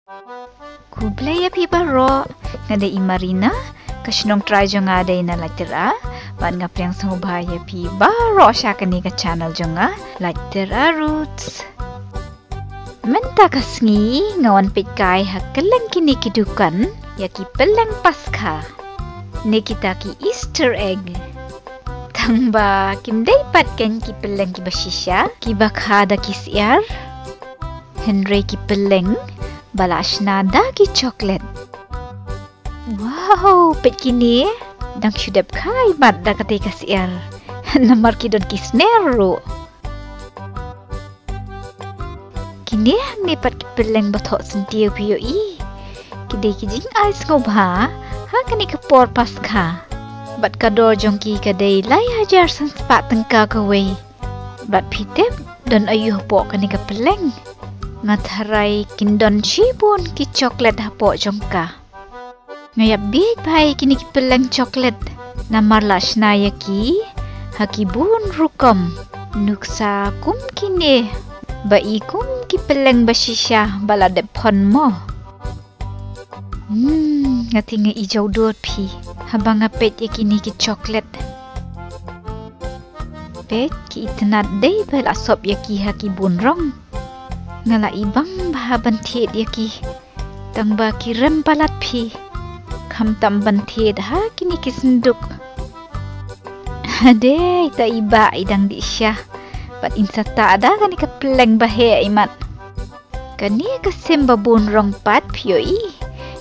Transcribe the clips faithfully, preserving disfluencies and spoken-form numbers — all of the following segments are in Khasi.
Khublei ïa phi baroh, nga dei i Marina, ka shnong trai jong nga dei na Laityra, bad nga pdiang sngewbha ïa phi baroh sha kane ka channel jong nga, Laityra Roots. Mynta ka sngi nga wan peit kai ha kylleng kine ki dukan ïa ki pylleng Paskha ne kita ki Easter egg. Tang ba kim dei pat keiñ ki pylleng kiba shisha kiba kha da ki syiar, hynrei ki pylleng ba la shna da ki chocolate. Wow, peit kine, dang shu dep kha i mat da katei ka syiar. Namar ki don ki sner ruh. Kine hangne pat ki pylleng ba thoh syntiew phi ïohi. Ki dei ki jingai sngewbha ha kane ka por Paskha. Bad ka dor jong ki ka dei lai hajar san spah tyngka kawei. Bad phi tip don aïu hapoh kane ka pylleng? Nga tharai kin don shibun ki chocolate hapoh jong ka. Nga ïap bieit bha ïa kine ki pylleng chocolate namar la shna ïa ki ha ki bun rukom. Nuksa kum kine, ba i kum ki pylleng ba shisha ba la dep phon mo. Hmm, nga teng nga i jaw dud phi haba nga peit ïa kine ki chocolate. Peit ki itynnad dei ba la sop ïa ki ha ki bun rong. Nga la i bang bha ban thied ïa ki. Tang ba ki rem palat phi. Khamtam ban thied ha kine ki synduk. Hadei ta i bah i dang dih sha. Bad in sa tah da kane ka pylleng ba heh i mat. Kane ka sim ba bun rong pat phi ïohi.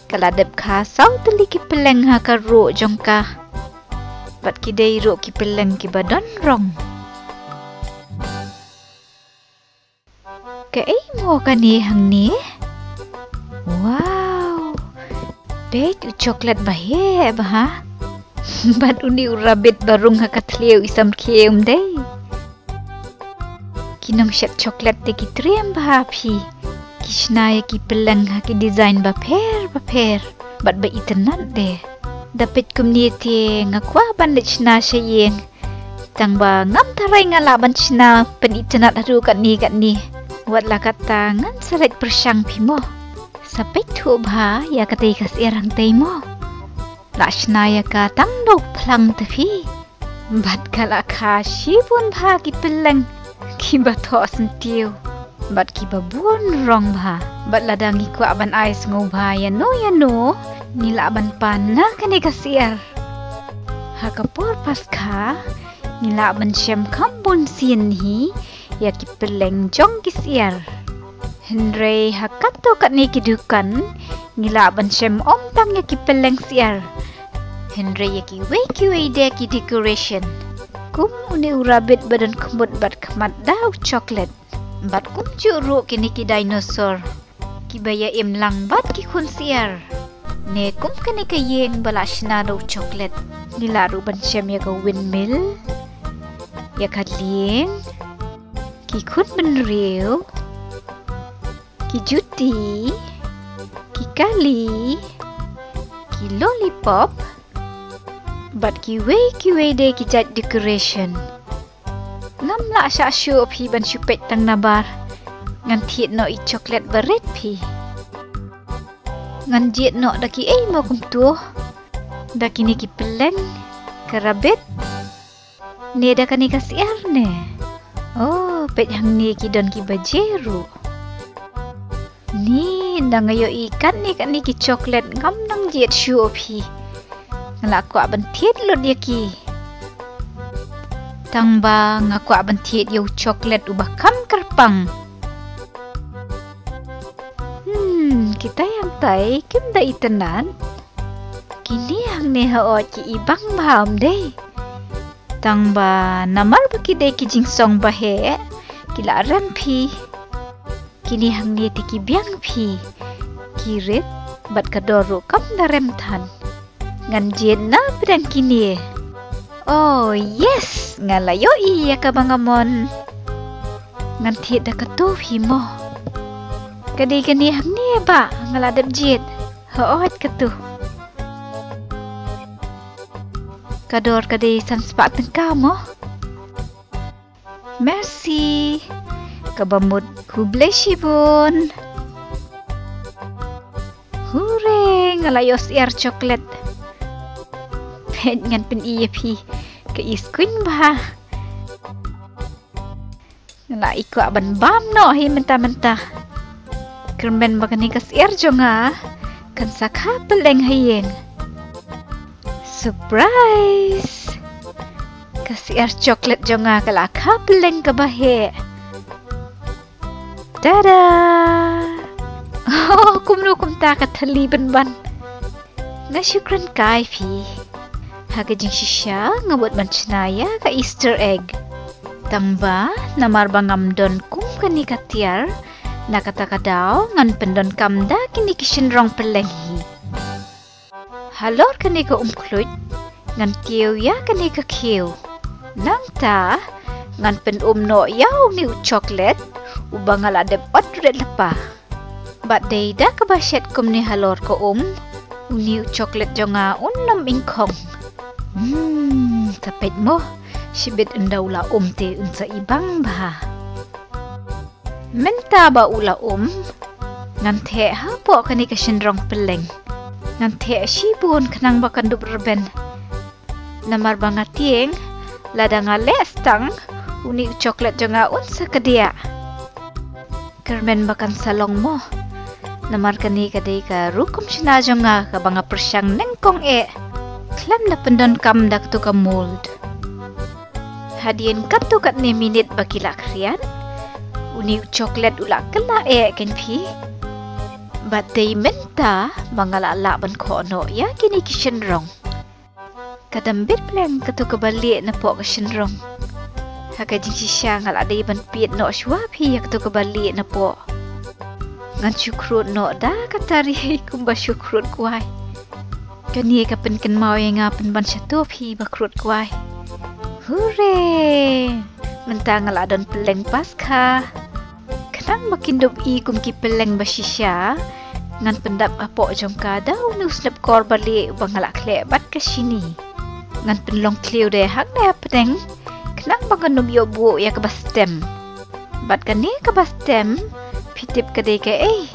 Ka la dep kha saw tylli ki pylleng ha ka ruh jong ka. Bad ki dei ruh ki pylleng kiba don rong. Kaei mo kane hangne? Wow. Peit u chocolate ba heh bha. Bad une u rabbit ba rung ha ka thliew i samrkhie um dei. Ki nongshet chocolate te ki triem bha phi. Ki shna ïa ki pylleng ha ki design bapher bapher. Bad ba itynnad de. Da peit kumne te nga kwah ban leit shna sha ïing. Tang ba ngam tharai nga lah ban shna pynitynnad haduh katne katne. Wat la katta ngan sa leit pyrshang phi mo. Sa peit thuh bha ïa katei ka syiar hangtei mo. La shna ïa ka tang da u phlang te phi. Bad ka la kha shibun bha ki pylleng kiba thoh syntiew bad kiba bun rong bha. Bad lada ngi kwah ban ai sngewbha ïano ïano, ngi lah ban pan na kane ka syiar. Ha ka por Paskha ngi lah ban shem kham bun sien hi ïa ki pylleng jong ki syiar. Hynrei ha katto katne ki dukan ngi lah ban shem ym tang ïa ki pylleng syiar, hynrei ïa kiwei kiwei de ki decoration. Kum une u rabbit ba don khmut bad khmat da u chocolate. Bad kumjuh ruh kine ki dinosaur kiba ïa im lang bad ki khun syiar. Ne kum kane ka ïing ba la shna da u chocolate. Ngi lah ruh ban shem ïa ka windmill, ïa ka lieng, ki khun bynriew, ki juti, ki kali, ki lollipop, bad kiwei kiwei de ki jait decoration. Ngam lah shah shuh phi ban shu peit tang nabar. Ngan thied noh i chocolate ba rit phi. Ngan jied noh da kiei mo kumto? Da kine ki pylleng, ka rabbit, ne da kane ka syiar ne? Oh, peit hangne ki don kiba jia ruh. Ni, nda nga ïohi katne katne ki chocolate ngam nang jied shuh phi. Nga la kwah ban thied lut ïa ki. Tang ba nga kwah ban thied ïa u chocolate uba kham kyrpang. Hmm, kita ïa hangtai kim da itynnad. Kine hangne haoid ki i bang bha ym dei? Tang ba namar ba ki dei ki jingsong ba heh, ki la rem phi. Kine hangne te ki biang phi. Ki rit bad ka dor ruh kam da rem than. Ngan jied na pdeng kine. Oh yes, nga la ïohi ïa kaba nga mon. Ngan thied da katu hi mo. Ka dei kane hangne ba nga la dep jied. Haoid katu. Ka dor ka dei san spah tyngka mo. Merci. Kaba mut khublei shibun. Ure, nga la ïoh syiar chocolate. Peit ngan pyni ïa phi. Ka i skun bha. Nga la i kwah ban bam noh hi mynta mynta. Kyrmen ba kane ka syiar jong nga kan sa kha pylleng ha ïing. Surprise! Ka syiar chocolate jong nga ka la kha pylleng kaba heh. Tada! Oh, kumno kumta ka thylli ban ban. Nga shu kren kai phi. Ha ka jingshisha nga mut ban shna ïa ka Easter egg. Tang ba namar ba ngam don kum kane ka tiar, na kata ka daw ngan pyndonkam da kine ki shynrong pylleng hi. Halor kane ka umkhluit ngan kiew ïa kane ka khiew. Nangta ngan pynum noh ïa une u chocolate uba nga la dep ot rit lypa. Bad dei da kaba shet kumne halor ka um, une u chocolate jong nga un ym ingkhong. Hmm, ta peit mo, shibit ynda u la um te un sa i bang bha. Mynta ba u la um, ngan theh hapoh kane ka shynrong pylleng. Ngan theh shibun khnang ba kan dup rben. Namar ba nga tieng, lada nga leh stang, une u chocolate jong nga un sa kdiah. Kyrmen ba kan sa long mo. Namar kane ka dei ka rukom shna jong nga kaba nga pyrshang nyngkong eh. Khlem da pyndonkam da katu ka mold. Hadien katto katne minit ba ki la khriat, une u chocolate u la kylla eh kein phi. Bad dei mynta ba nga la lah ban khoh noh ïa kine ki shynrong. Ka dang bit pleng katu kaba lieh napoh ka shynrong. Ha ka jingshisha nga la dei ban pied noh shuwa phi ïa katu kaba lieh napoh. Ngan shu khrud noh da ka tari kumba shu khrud kwai. Kane ka pynkynmaw ïa nga pynban shato phi ba khrud kwai. Hure! Mynta nga la don pylleng Paskha. Khnang ba kin dup i kum ki pylleng ba shisha, ngan pyndap hapoh jong ka da une u snep kor ba lieh uba nga la khleh bad ka shini. Ngan pynlong thliew de hangne hapdeng, khnang ba kan ym ïoh buh ïa kaba stem. Bad kane kaba stem, phi tip ka dei kaei?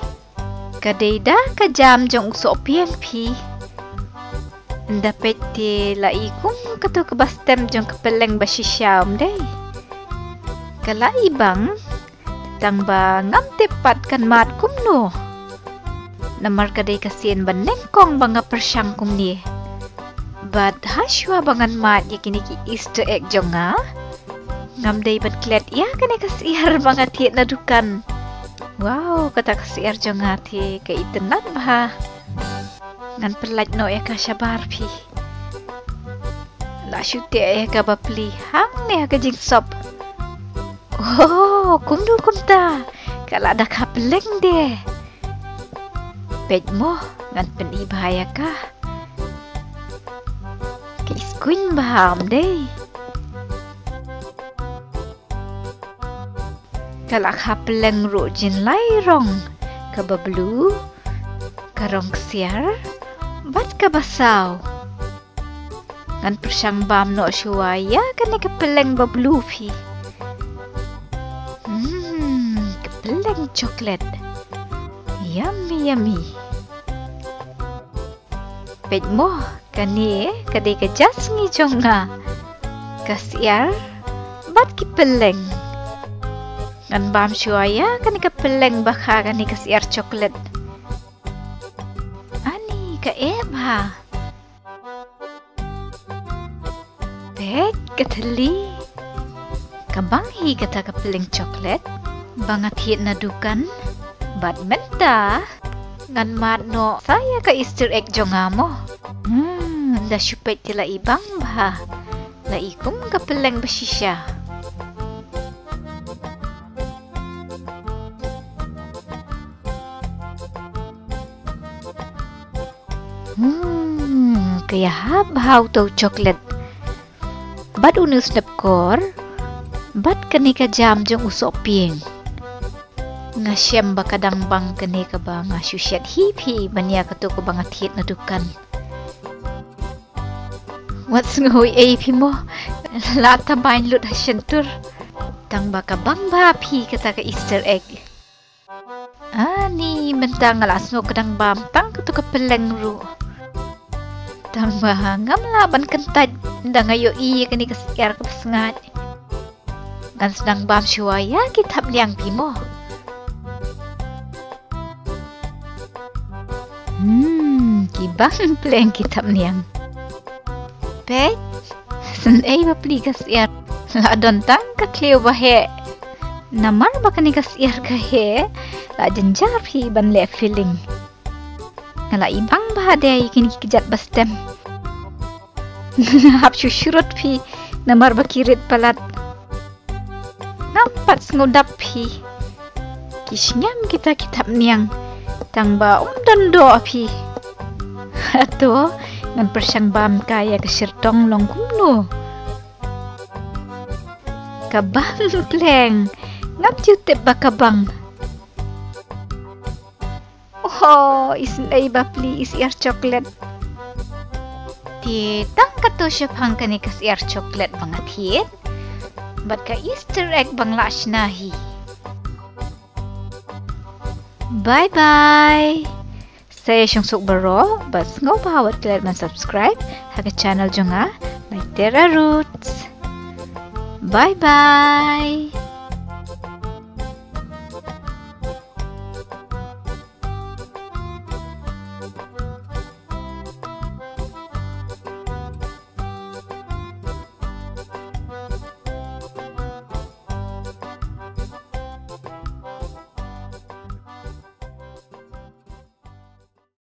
Ka dei da ka jam jong u sohpieng phi. Ynda peit te la i kum katu kaba stem jong ka pylleng ba shisha ym dei? Ka la i bang, tang ba ngam tip pat kan mad kumno. Namar ka dei ka sien ba nyngkong ba nga pyrshang kumne. Bad ha shuwa ba ngan mad ïa kine ki Easter egg jong nga, ngam dei ban klet ïa kane ka syiar ba nga thied na dukan. Wow, kata ka syiar jong nga te ka itynnad bha. Ngan pyllait noh ïa ka shabar phi. La shu teh ïa ka bapli hangne ha ka jingsop. Oh, kumno kumta? Ka la da kha pylleng de. Peit mo, ngan pyni bha ïa ka. Ka i skun bha ym dei? Ka la kha pylleng ruh jin lai rong, kaba blue, ka rong ksiar, bad kaba saw. Ngan pyrshang bam noh shuwa ïa kane ka pylleng ba blue phi. Hmm, ka pylleng chocolate. Yummy, yummy. Peit mo, kane ka dei ka jasngi jong nga. Ka syiar bad ki pylleng. Ngan bam shuwa ïa kane ka pylleng ba kha kane ka syiar chocolate. Ani ka eh bha. Peit ka thylli. Ka bang hi kata ka pylleng chocolate ba nga thied na dukan. Bad mynta ngan mad noh sa ïa ka Easter egg jong nga mo. Hmm, da shu peit te la i bang bha. La i kum ka pylleng ba shisha. Hmm, ka ïahap bha uto u chocolate. Bad une u snep kor, bad kane ka jam jong u sohpieng. Nga shem ba ka dang bang kane kaba nga shu shet hi phi ban ïa kato kaba nga thied na dukan. Wat sngewiei phi mo, la tamain lut ha shyntur. Tang ba ka bang bha phi kata ka Easter egg. Ah, Ani mynta nga la sngew ka dang bam tang katu ka pylleng ruh. Tang ba ngam lah ban kyntait ynda nga ïohi ïa kane ka syiar kaba sngaid. Ngan sdang bam shuwa ïa ki thapniang phi mo. Hmm, ki bang pleng ki thapniang. Peit, sngewbha pli ka syiar. La don tang ka thliew ba heh. Namar ba kane ka syiar ka heh, la jynjar phi ban leh filling. Nga la i bang bha de ïa kine ki kjat ba stem. Hap shu shrut phi namar ba ki rit palat. Ngam pat sngewdap phi. Ki sngem kita ki thapniang. Tang ba um don doh phi. Hato ngan pyrshang bam ka ïa ka shyrtong long kumno. Ka bam pleng. Ngam ju tip ba ka bang. Oh, isynei ba pli i syiar chocolate. Te tang katu shaphang kane ka syiar chocolate ba nga thied. Bad ka Easter egg ba nga la shna hi. Bye bye. Sa ïa shong suk baroh, bad sngewbha wat klet ban subscribe ha ka channel jong nga, My Terra Roots. Bye bye.